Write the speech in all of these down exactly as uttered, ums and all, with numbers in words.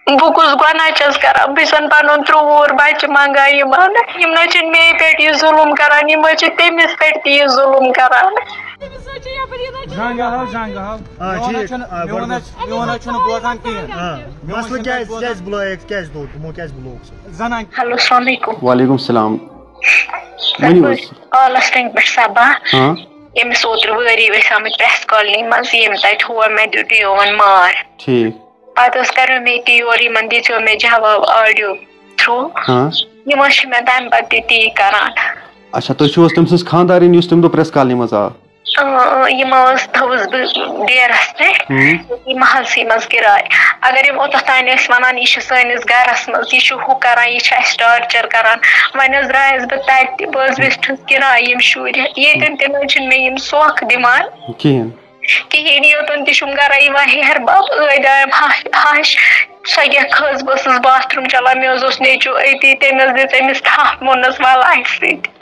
بہٕ کُس گۄناہ چھَس کران؟ بہٕ چھَسَن پَنُن ترٛوٚوُہ وُہُر بَچہٕ منٛگان یِمَن۔ یِم نہ چھِنہٕ مے پٮ۪ٹھ یہِ ظُلُم کران، یِم حظ چھِ تٔمِس پٮ۪ٹھ تہِ یہِ ظُلُم کران۔ زنٛگہٕ ہاو، زنٛگہٕ ہاو۔ آ، مےٚ ووٚن حظ ٹھیٖک۔ چھُنہٕ، آ، مےٚ ووٚن گۄڈٕ حظ، مےٚ ووٚن حظ چھُنہٕ بوزان کِہیٖنۍ۔ آ، مےٚ ووٚن مسلہٕ چھُنہٕ کیٛازِ، بوزان۔ کیٛازِ بُلوو، کیٛازِ دوٚپ تِمو، کیٛازِ بُلووُکھ ژٕ؟ زنان۔ ہیلو، السلام علیکم۔ وعلیکم السلام۔ ؤنِو حظ۔ کالَس ٹرٛینہِ پٮ۪ٹھ صبا۔ ہاں۔ ییٚمِس اوترٕ وٲری ٲسۍ آمٕتۍ پرٛٮ۪س کالنی منٛز، ییٚمۍ تَتہِ ہور مےٚ دیُت یِمَن مار۔ ٹھیٖک۔ پَتہٕ حظ کَریو مےٚ تہِ یورٕ، یِمَن دِژیو مےٚ جواب آڈیو تھرٛوٗ۔ ہاں۔ یِم حظ چھِ مےٚ تَمہِ پَتہٕ تہِ تی کَران۔ اچھا، تُہۍ چھِو حظ تٔمۍ سٕنٛز خانٛدارِنۍ یُس تَمہِ دۄہ پرٛٮ۪س کالنی منٛز آو؟ اۭں، اۭں، یِم حظ تھٲوٕس بہٕ ڈیرَس پٮ۪ٹھ، ہُم۔ یہِ محلسٕے منٛز کِراے۔ اگر یِم اوٚتَتھ تانۍ ٲسۍ وَنان، یہِ چھِ سٲنِس گَرَس منٛز، یہِ چھُ ہُہ کَران، یہِ چھِ اَسہِ ٹارچَر کَران، وۄنۍ حظ درٛایَس بہٕ تَتہِ تہِ، بہٕ حظ ویٚژھٕس کِراے یِم شُرۍ۔ ییٚتٮ۪ن تہِ نہ حظ چھِنہٕ مےٚ یِم سۄکھ دِوان۔ کِہیٖنۍ۔ کِہیٖنۍ، یوٚتَن تہِ چھُم گَرا یِوان ہیٚہَر بَب، ٲدۍ آیم ہَش، ہَش، سۄ کیٛاہ کھٔژ، بہٕ ٲسٕس باتھ روٗم چَلان، مےٚ حظ اوس نیٚچوٗ أتی، تٔمۍ حظ دِژ أمِس تھَپھ، ووٚننَس وَلہٕ اَسہِ سۭتۍ۔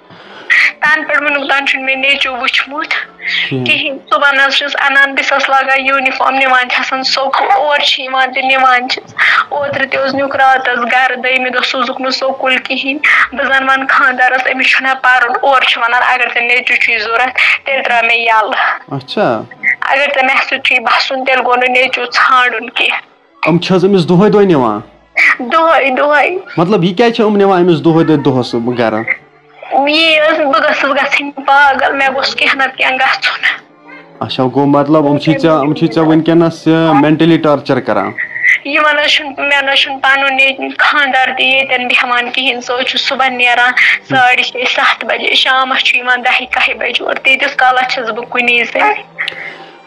تَنہٕ پٮ۪ٹھ وٕنیُک تام چھُنہٕ مےٚ نیٚچوٗ وٕچھمُت کِہیٖنۍ۔ کِہیٖنۍ۔ صُبحن حظ چھُس اَنان، بہٕ چھَس لاگان یوٗنِفارم، نِوان چھَسَن سکوٗل، اورٕ چھِ یِوان تہٕ نِوان چھِس۔ اوترٕ تہِ حظ نیوٗکھ راتَس گَرٕ، دوٚیمہِ دۄہ سوٗزُکھ نہٕ سکوٗل کِہیٖنۍ۔ بہٕ زَن وَنہٕ خانٛدارَس، أمِس چھُنہ پَرُن، اورٕ چھِ وَنان، اگر ژےٚ نیٚچوٗ چھُے ضوٚرَتھ، تیٚلہِ ترٛاو مےٚ یَلہٕ۔ اچھا۔ اگر ژےٚ مےٚ سۭتۍ چھُے بَسُن، تیٚلہِ گوٚو نہٕ نیٚچوٗ ژھانٛڈُن کینٛہہ۔ یِم چھِ حظ أمِس دۄہَے دۄہَے نِوان؟ دۄہَے، دۄہَے۔ مطلب، یہِ کیٛازِ چھِ یِم نِوان أمِس دۄہَے دۄہَے دۄہَس گَرٕ؟ یی حظ، بہٕ گٔژھٕس گژھٕنۍ پاگل، مےٚ گوٚژھ کینٛہہ نَتہٕ کینٛہہ گژھُن۔ اچھا، گوٚو مطلب، یِم چھِ ژےٚ، یِم چھِ ژےٚ وٕنکیٚنَس، یہِ، mentally torture کران؟ یِمَن حظ چھُنہٕ، مےٚ نہ حظ چھُنہٕ پَنُن ییٚتہِ خانٛدار تہِ ییٚتٮ۪ن بیٚہوان کِہیٖنۍ۔ سُہ حظ چھُ صُبحن نیران ساڑِ شیٚیہِ، سَتھ بجے، شامَس چھُ یِوان دَہہِ، کَہہِ بجہِ اورٕ۔ تیٖتِس کالَس چھَس بہٕ کُنی زٔنۍ۔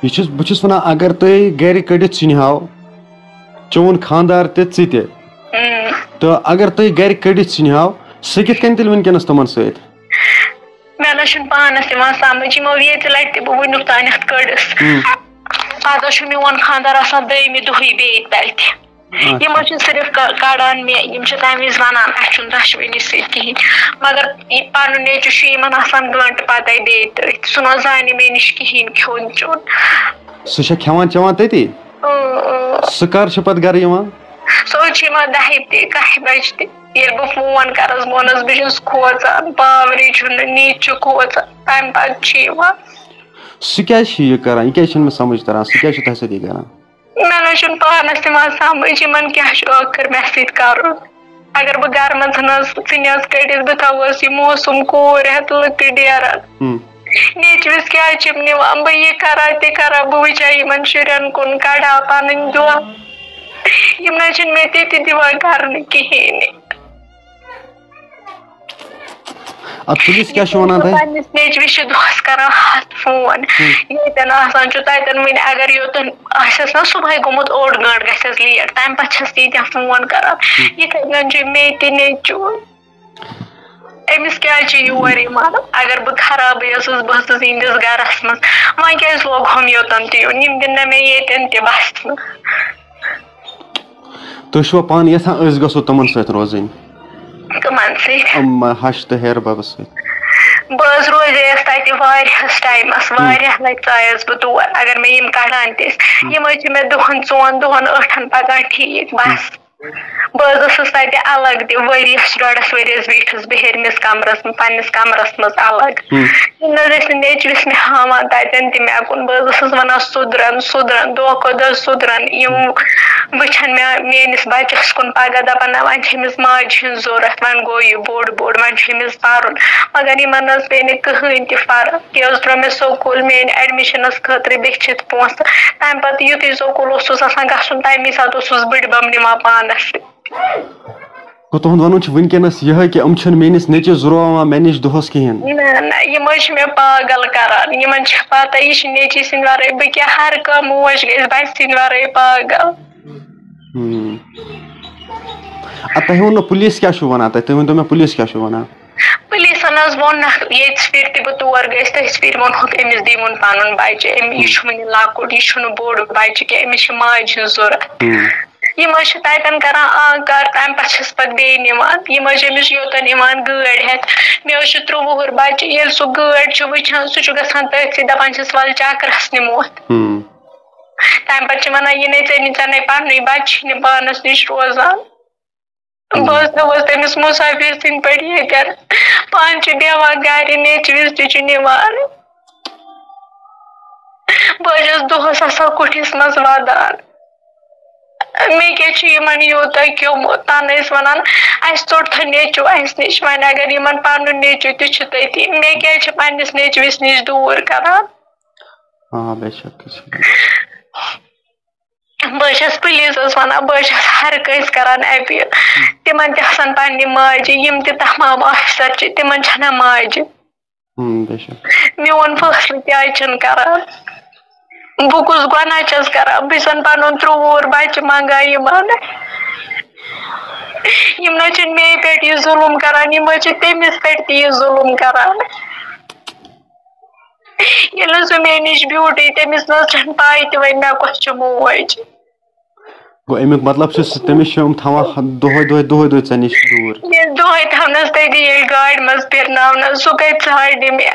یہِ چھُس، بہٕ چھُس وَنان، اگر تُہۍ گَرِ کٔڑِتھ ژھٕنہِ ہاو، چون خانٛدار تہِ، ژٕ تہِ۔ اۭں۔ تہٕ اگر تُہۍ گَرِ کٔڑِتھ ژھٕنہِ ہاو، سُہ کِتھ کٔنۍ تیٚلہِ وٕنکیٚنَس تِمَن سۭتۍ؟ مےٚ نہ حظ چھُنہٕ پانَس یِوان سَمٕجھ، یِمو ییٖژِ لَٹہِ تہِ بہٕ وٕنیُک تانٮ۪تھ کٔڑٕس۔ اۭں۔ پَتہٕ حظ چھُ میون خانٛدار آسان دوٚیمہِ دۄہٕے بیٚیہِ تَتہِ۔ اچھا۔ یِم حظ چھِ صرف ک-، کَڑان مےٚ، یِم چھِ تَمہِ وِزِ وَنان، اَسہِ چھُنہٕ دۄشوٕنی سۭتۍ کِہیٖنۍ۔ مگر یہِ پَنُن نیٚچوٗ چھُ یِمَن آسان گٲنٛٹہٕ پَتَے بیٚیہِ تٔتھۍ۔ سُہ نہ حظ زانہِ مےٚ نِش کِہیٖنۍ کھیوٚن چیوٚن۔ سُہ چھا کھٮ۪وان چٮ۪وان تٔتی؟ اۭں، اۭں۔ سُہ کر چھُ پتہٕ گرٕ یِوان؟ سُہ حظ چھُ یِوان دَہہِ تہِ، کَہہِ بجہِ تہِ۔ ییٚلہِ بہٕ فون کرس، بہٕ وَنس، بہٕ چھُس کھوژان، پاورٕے چھُنہٕ، نیٚچوٗ چھُ کھوژان، تَمہِ پتہٕ چھُ یِوان۔ سُہ کیازِ چھُ یہِ کران؟ یہِ کیازِ چھُنہٕ مےٚ سمجھ تران؟ سُہ کیازِ چھُ تۄہہِ سۭتۍ یہِ کران؟ مےٚ نہ حظ چھُنہٕ پانس تِوان سمجھ، یِمن کیاہ چھُ ٲخٕر مےٚ سۭتۍ کرُن۔ اگر بہٕ گرٕ منٛز ژھٕنس، ژھٕنس کٔڑِتھ، بہٕ تھاوس یہِ موسوم کوٗر ہٮ۪تھ لُکہٕ ڈیرن۔ ہُم۔ نیٚچوِس کیٛازِ چھِم نِوان؟ بہٕ یہِ کرا تہِ کرا، بہٕ وٕچھا یِمن شُرٮ۪ن کُن، کڑا پنٕنۍ دۄہ۔ یِم نہ چھِنہٕ مےٚ تہِ تہِ دِوان کرنہٕ کِہیٖنۍ۔ اَدٕ پُلیٖس کیٛاہ چھُ وَنان تۄہہِ؟ پننِس نیٚچوِس چھِ دۄہس کران ہتھ فون۔ ہُم۔ ییٚتٮ۪ن آسان چھُ تَتٮ۪ن، وٕنہِ اگر یوٚتَن آسٮ۪س نہ صُبحٲے گوٚمُت اوٚڑ گٲنٛٹہٕ گژھٮ۪س لیٹ، تَمہِ پَتہٕ چھَس تیٖتیٛاہ فون کران۔ ہُم۔ یِتھَے کٔنۍ چھُ مےٚ تہِ نیٚچوٗ۔ أمِس کیٛازِ چھِ یور یِوان؟ اگر بہٕ خرابٕے ٲسٕس، بہٕ ٲسٕس یِہِنٛدِس گَرَس منٛز۔ وۄنۍ کیٛازِ لوگہوم یوٚتَن تہِ یُن؟ یِم دِن نہ مےٚ ییٚتٮ۪ن تہِ بَسنہٕ۔ تُہۍ چھُوا پانہٕ یَژھان أسۍ گژھو تِمَن سۭتۍ روزٕنۍ؟ کٕمَن سۭتۍ؟ یِم ہَش تہٕ ہیرٕ بَبَس سۭتۍ۔ بہٕ حظ روزییَس تَتہِ واریاہَس ٹایمَس، ہُم۔ واریاہ لَٹہِ ژایَس بہٕ تور، اگر مےٚ یِم کَڑان تہِ ٲسۍ۔ ہُم۔ یِم حظ چھِ مےٚ دۄہَن، ژۄن دۄہَن، ٲٹھَن پَکان ٹھیٖک، بَس۔ ہُم۔ بہٕ حظ ٲسٕس تَتہِ الگ تہِ، ؤریَس ڈۄڈَس ؤریَس بیٖٹھٕس بہٕ ہیٚرمِس کَمرَس، پنٛنِس کَمرَس منٛز الگ۔ ہُم۔ یِم نہ حظ ٲسۍ نہٕ نیٚچوِس مےٚ ہاوان تَتٮ۪ن تہِ مےٚ کُن۔ بہٕ حظ ٲسٕس وَنان، سُدرَن، سُدرَن، دۄہ کھۄتہٕ دۄہ سُدرَن۔ یِم وٕچھَن مےٚ، میٛٲنِس بَچَس کُن پَگاہ، دَپَن، نہ، وۄنۍ چھِ أمِس ماجہِ ہِنٛز ضوٚرَتھ، وۄنۍ گوٚو یہِ بوٚڑ بوٚڑ، وۄنۍ چھُ أمِس پَرُن۔ مگر یِمَن نہ حظ پیٚیہِ نہٕ کٕہٕنۍ تہِ فرق۔ یہِ حظ ترٛوو مےٚ سکوٗل، میٛانہِ ایڈمِشَنَس خٲطرٕ بیٚچھِتھ پونٛسہٕ۔ تَمہِ پَتہٕ یُتھُے سکوٗل اوسُس آسان گژھُن، تَمی ساتہٕ اوسُس بٕڈبَب نِوان پانَس سۭتۍ۔ گوٚو تُہُنٛد وَنُن چھُ وٕنکیٚنَس یِہوٚے کہِ یِم چھِنہٕ میٛٲنِس نیٚچوِس زُروَاوان مےٚ نِش دۄہَس کِہیٖنۍ؟ نہ، نہ، یِم حظ چھِ مےٚ پاگل کَران۔ یِمَن چھِ پَتہ یہِ چھِ نیٚچِوِ سٕنٛدِ وَرٲے، بہٕ کیٛاہ ہر کانٛہہ موج گژھِ بَچہِ سٕنٛدِ وَرٲے پاگل۔ ہُم۔ اَدٕ تۄہہِ ووٚنوُ پُلیٖس کیٛاہ چھُ وَنان تۄہہِ؟ تُہۍ ؤنۍتو مےٚ پُلیٖس کیٛاہ چھُ وَنان؟ پُلیٖسَن حظ ووٚن نہ، ییٚتِس پھِرِ تہِ بہٕ تور گٔیَس، تٔتھۍ پھِرِ ووٚنہُکھ أمِس دِیوُن پَنُن بَچہِ، أمۍ، یہِ ہُم۔ چھُ وٕنہِ لۄکُٹ، یہِ چھُنہٕ بوٚڑ بَچہِ کینٛہہ، أمِس چھِ ماجہِ ہٕنٛز ضوٚرَتھ۔ ہُم۔ یِم حظ چھِ تَتٮ۪ن کَران آنکار، تَمہِ پَتہٕ چھِس پَتہٕ بیٚیہِ نِوان۔ یِم حظ چھِ أمِس یوٚتَن یِوان گٲڑۍ ہٮ۪تھ۔ مےٚ حظ چھُ ترٛوٚوُہ وُہُر بَچہِ، ییٚلہِ سُہ گٲڑۍ چھُ وٕچھان، سُہ چھُ گژھان تٔتھۍ سۭتۍ، دَپان چھِس، "وَلہٕ چَکرَس نِموتھ۔" ہُم۔ تَمہِ پَتہٕ چھِ وَنان، "یہِ نے ژےٚ نِش، ژےٚ نے پَننُے بَچہٕ چھِ نہٕ پانَس نِش روزان۔" بہٕ ٲسٕس تٔمِس مُسافِر سٕنٛدۍ پٲٹھۍ ییٚتٮ۪ن۔ پانہٕ چھِ بیٚہوان گَرِ، نیٚچوِس تہِ چھُ نِوان۔ بہٕ حظ چھَس دۄہَس آسان کُٹھِس منٛز وَدان۔ مےٚ کیٛاہ چھُ یِمَن یوٗتاہ کیوٚمُت؟ تَنہٕ ٲسۍ وَنان، "اَسہِ ژوٚٹ تھٲو نیٚچوٗ اَسہِ نِش، وۄنۍ اگر یِمَن پَنُن نیٚچوٗ تہِ چھُ تٔتی، مےٚ کیٛازِ چھِ پنٛنِس نیٚچوِس نِش دوٗر کَران؟" آ، بے شک، بے شک۔ بہٕ حظ چھَس پُلیٖسَس وَنان، بہٕ حظ چھَس ہر کٲنٛسہِ کَران اپیٖل۔ تِمَن تہِ آسَن پنٛنہِ ماجہِ، یِم تہِ تمام آفیسر چھِ، تِمَن چھَنہ ماجہِ۔ ہم، بے شک۔ میون فٲصلہٕ کیٛازِ چھِنہٕ کَران؟ بہٕ کُس گۄناہ چھَس کَران؟ بہٕ چھَسَن پَنُن ترٛووُر بَچہٕ منٛگان یِمَن۔ یِم نہ چھِنہٕ مے پٮ۪ٹھ یہِ ظُلُم کَران، یِم حظ چھِ تٔمِس پٮ۪ٹھ تہِ یہِ ظُلُم کَران۔ ییٚلہِ نہٕ سُہ مےٚ نِش بیوٗٹھٕے، تٔمِس نہ حظ چھَنہٕ پَے تہِ وۄنۍ مےٚ کۄس چھِ موج۔ گوٚو، اَمیُک مطلب چھُ سُہ، تٔمِس چھِ یِم تھاوان دۄہَے دۄہَے، دۄہَے دۄہَے ژےٚ نِش دوٗر۔ ییٚلہِ دۄہَے تھاونَس تٔتی، ییٚلہِ گاڑِ منٛز پھِرناونَس، سُہ کَتہِ ژھانٛڈِ مےٚ؟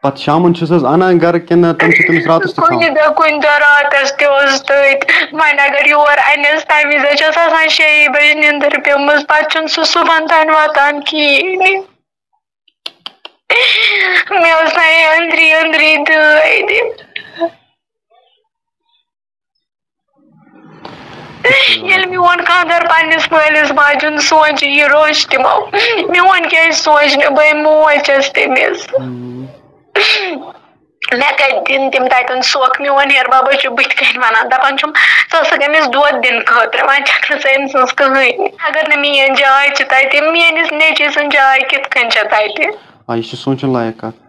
پَتہٕ شامَن چھُس حظ اَنان گَرٕ کِنہٕ تِم چھِ تٔمِس راتَس تہِ کُنہِ تھاوان؟ دۄہ، کُنہِ دۄہ راتَس تہِ اوس تٔتھۍ۔ وۄنۍ اگر یور اَنٮ۪س، تَمہِ وِزِ حظ چھَس آسان شیٚیہِ بَجہِ نِندٕر پیٚمٕژ، پَتہٕ چھُنہٕ سُہ صُبحَن تام واتان کِہیٖنۍ۔ مےٚ اوس نہ یہِ أنٛدری أنٛدری دٲے دِنۍ۔ ییٚلہِ میون خانٛدار پننِس مٲلِس ماجہِ ہُنٛد سونٛچہِ، یہِ روٚش تِمو۔ میون کیٛازِ سونٛچہِ نہٕ؟ بہٕ موج چھَس تٔمِس۔ ہم۔ مےٚ کَتہِ دِن تِم تَتٮ۪ن سۄکھ؟ میون ہیر بابا چھُ بٕتھِ کَنۍ وَنان، دَپان چھُم، "ژٕ ٲسٕکھ أمِس دۄد دِنہٕ خٲطرٕ، وۄنۍ چھَکھ نہٕ ژٕ أمۍ سٕنٛز کٕہٕنۍ۔" اگر نہٕ میٛٲنۍ جاے چھِ تَتہِ، میٛٲنِس نیٚچوۍ سٕنٛز جاے کِتھ کٔنۍ چھےٚ تَتہِ؟ آ، یہِ چھِ سونٛچُن لایق کَتھ۔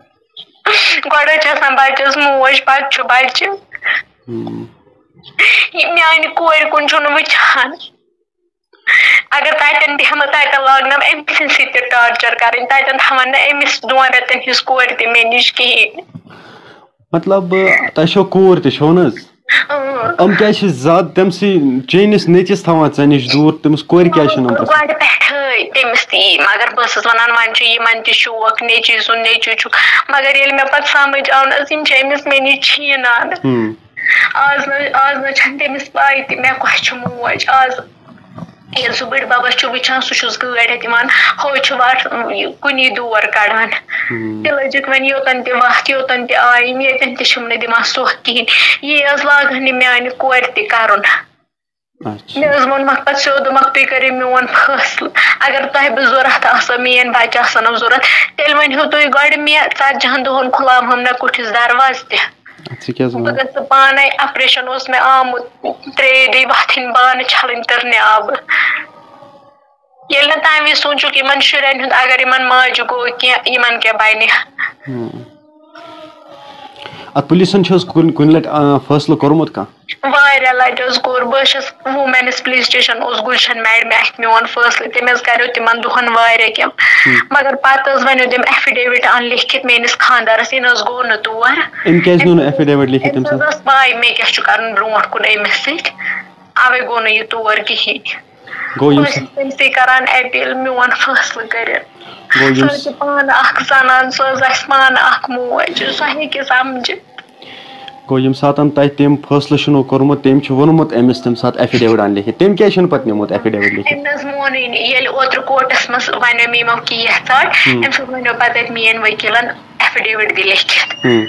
گۄڈٕ حظ چھِ آسان بَچَس موج، پَتہٕ چھُ بَچہِ۔ ہم۔ یہِ میٛانہِ کورِ کُن چھُنہٕ وٕچھان۔ اگر تَتٮ۪ن بیٚہمہٕ، تَتٮ۪ن لاگنَم أمۍ سٕنٛدِ سۭتۍ تہِ ٹارچَر کَرٕنۍ، تَتٮ۪ن تھاوَن نہٕ أمِس دۄن رٮ۪تَن ہِنٛز کورِ تہِ مےٚ نِش کِہیٖنۍ۔ مطلب، تۄہہِ چھو کوٗر تہِ، چھو نہٕ حظ؟ اۭں۔ یِم کیٛازِ چھِ زیادٕ تٔمۍ سٕے چٲنِس نیٚچِس تھاوان ژےٚ نِش دوٗر؟ تٔمِس کورِ کیٛازِ چھِنہٕ یِم پرٛژھان؟ گۄڈٕ پٮ۪ٹھَے تٔمِس تہِ یی، مگر بہٕ ٲسٕس وَنان، وۄنۍ چھُ یِمَن تہِ شوق، نیٚچِوۍ سُنٛد نیٚچوٗ چھُکھ۔ مگر ییٚلہِ مےٚ پَتہٕ سَمٕجھ آو نہ حظ، یِم چھِ أمِس مےٚ نِش چھِیہِ نہٕ اَنان۔ ہُم۔ آز نہ، آز نہ چھَنہٕ تٔمِس پَے تہِ مےٚ کۄس چھِ موج۔ آز ییٚلہِ سُہ بٕڈِ بَبَس چھُ وٕچھان، سُہ چھُس گٲڑۍ ہٮ۪تھ یِوان، ہُہ چھُ واٹھ-، یہِ کُنی دور کَڑان۔ ہُم۔ تہِ لٔجِکھ وۄنۍ یوٚتَن تہِ وَتھ، یوٚتَن تہِ آیہِ یِم، ییٚتٮ۪ن تہِ چھِم نہٕ دِوان سۄکھ کِہیٖنۍ۔ یی حظ لاگہٕ ہَن یہِ میٛانہِ کورِ تہِ کَرُن۔ اچھا۔ مےٚ حظ ووٚنمَکھ پَتہٕ سیوٚد، دوٚپمَکھ، "تُہۍ کٔرِو میون فٲصلہٕ۔ اگر تۄہہِ بہٕ ضوٚرَتھ آسو، میٛٲنۍ بَچہِ آسَنو ضوٚرَتھ، تیٚلہِ ؤنۍ ہِو تُہۍ گۄڈٕ مےٚ، ژَتجی ہَن دۄہَن کھُلاوہَم نہ کُٹھِس دروازٕ تہِ۔" اَتھ چھِ کیٛاہ حظ بہٕ وَنان؟ گٔژھٕس پانَے، آپریشن اوس مےٚ آمُت، ترٛیٚیہِ دۄہہِ وۄتھٕنۍ، بانہٕ چھَلٕنۍ تٕرنہِ آبہٕ۔ ییٚلہِ نہٕ تَمہِ وِزِ سوٗنٛچُکھ یِمَن شُرٮ۪ن ہُنٛد، اگر یِمَن ماجہِ گوٚو کینٛہہ، یِمَن کیٛاہ بَنہِ؟ ہُم۔ اَتھ پُلیٖسَن چھِ حظ کُنہِ، کُنہِ لَٹہِ، آ، فٲصلہٕ کوٚرمُت کانٛہہ؟ واریاہ لَٹہِ حظ کوٚر۔ بہٕ حظ چھَس ووٗمینٕز پُلیٖس سٹیشن اوس گُلشن میڈمہِ اَتھِ میون فٲصلہٕ۔ تٔمۍ حظ کَریو تِمَن دۄہَن واریاہ کینٛہہ۔ ہُم۔ مگر پَتہٕ حظ وَنیو تٔمۍ affidavit اَن لیکھِتھ میٛٲنِس خانٛدارَس، یہِ نہٕ حظ گوٚو نہٕ تور۔ أمۍ کیٛازِ نیوٗ نہٕ affidavit لیکھِتھ تٔمۍ أمِس حظ ساتہٕ؟ ٲس پَے مےٚ کیٛاہ چھُ کَرُن برونٛٹھ کُن أمِس سۭتۍ، اَوَے گوٚو نہٕ یہِ تور کِہیٖنۍ۔ گوٚو یِم بہٕ ٲسٕس تٔمۍ سٕے کَران اپیٖل میون فٲصلہٕ کٔرِتھ۔ گوٚو یِم سۄ حظ چھِ پانہٕ اَکھ زَنان، سۄ حظ آسہِ پانہٕ اَکھ موج، سۄ ہیٚکہِ سَمجھِتھ۔ گوٚو ییٚمہِ ساتَن تۄہہِ تٔمۍ فٲصلہٕ چھُنو کوٚرمُت، تٔمۍ چھُ ووٚنمُت أمِس تَمہِ ساتہٕ affidavit اَن لیکھِتھ۔ تٔمۍ کیٛازِ چھُنہٕ پَتہٕ نیوٗمُت affidavit لیکھِتھ؟ أمۍ نہ حظ مونُے نہٕ۔ ییٚلہِ اوترٕ کورٹَس منٛز وَنیو مےٚ یِمو case ژَٹ، ہُم۔ أمۍ سۭتۍ وَنیو پَتہٕ اَتہِ میٛٲنۍ ؤکیٖلَن affidavit دِ لیکھِتھ۔ ہُم۔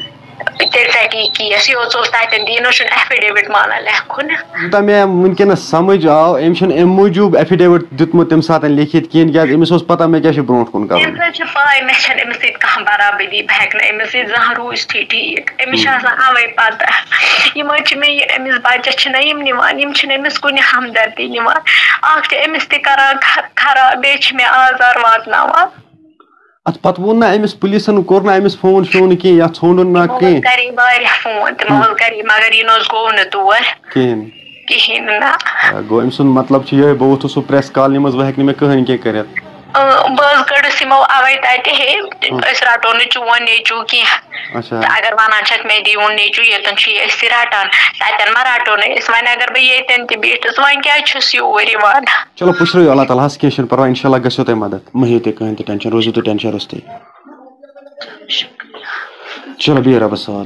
تیٚلہِ ژَٹہِ یہِ case، یہِ اوس، اوس تَتٮ۪ن دِیہِ، نہ چھُنہٕ affidavit مانان لیکھُن۔ یوٗتاہ مےٚ وٕنکیٚنَس سَمٕجھ آو، أمۍ چھُنہٕ اَمہِ موٗجوٗب affidavit دیُتمُت تَمہِ ساتَن لیکھِتھ کِہیٖنۍ، کیٛازِ أمِس اوس پَتہ مےٚ کیٛاہ چھُ برونٛٹھ کُن کَرُن۔ أمِس حظ چھِ پَے مےٚ چھَنہٕ أمِس سۭتۍ کانٛہہ برابٔدی، بہٕ ہٮ۪کہٕ نہٕ أمِس سۭتۍ زانٛہہ روٗزتھٕے ٹھیٖک۔ أمِس چھِ ہُم۔ آسان اَوَے پَتہ۔ یِم حظ چھِ مےٚ یہِ، أمِس بَچَس چھِنہ یِم نِوان، یِم چھِنہٕ أمِس کُنہِ ہمدردی نِوان۔ اَکھ چھِ أمِس تہِ کَران خ-، خراب، بیٚیہِ چھِ مےٚ آزار واتناوان۔ اَتھ پَتہٕ ووٚن نہ أمِس پُلیٖسَن، کوٚر نہ أمِس فون شون کینٛہہ یا ژھونٛڈُن نہ تِمو حظ کینٛہہ؟ کَرے واریاہ فون، تِمو ہُم۔ حظ کَرے، مگر یہِ نہ حظ گوٚو نہٕ تور۔ کِہیٖنۍ۔ کِہیٖنۍ نہ۔ آ، گوٚو أمۍ سُنٛد مطلب چھُ یِہوٚے، بہٕ ووٚتھُس سُہ press column منٛز، وۄنۍ ہٮ۪کہٕ نہٕ مےٚ کٕہٕنۍ کینٛہہ کٔرِتھ۔ اۭں، بہٕ حظ کٔڑٕس یِمو اَوَے تَتہِ، ہے، ہُم۔ أسۍ رَٹو نہٕ چون نیٚچوٗ کینٛہہ۔ اچھا۔ تہٕ اگر وَنان چھَکھ مےٚ دِیِو نیٚچوٗ، ییٚتٮ۪ن چھُ یہِ أسۍ رَٹان، تَتٮ۪ن ما رَٹو نہٕ أسۍ؟ وۄنۍ اگر بہٕ ییٚتٮ۪ن تہِ بیٖٹھٕس، وۄنۍ کیٛازِ چھُس یوٗرۍ یِوان؟ چلو، پُشرٲیِو اللہ تعالیٰ ہَس، کینٛہہ چھُنہٕ پَرواے، اِنشاء اللہ گژھیو تۄہہِ مَدَد۔ مہٕ ہیٚیِو تُہۍ کٕہٕنۍ تہِ tension، روٗزِو تُہۍ tension روٚستُے۔ چلو، بِہِو رۄبَس حوالہٕ۔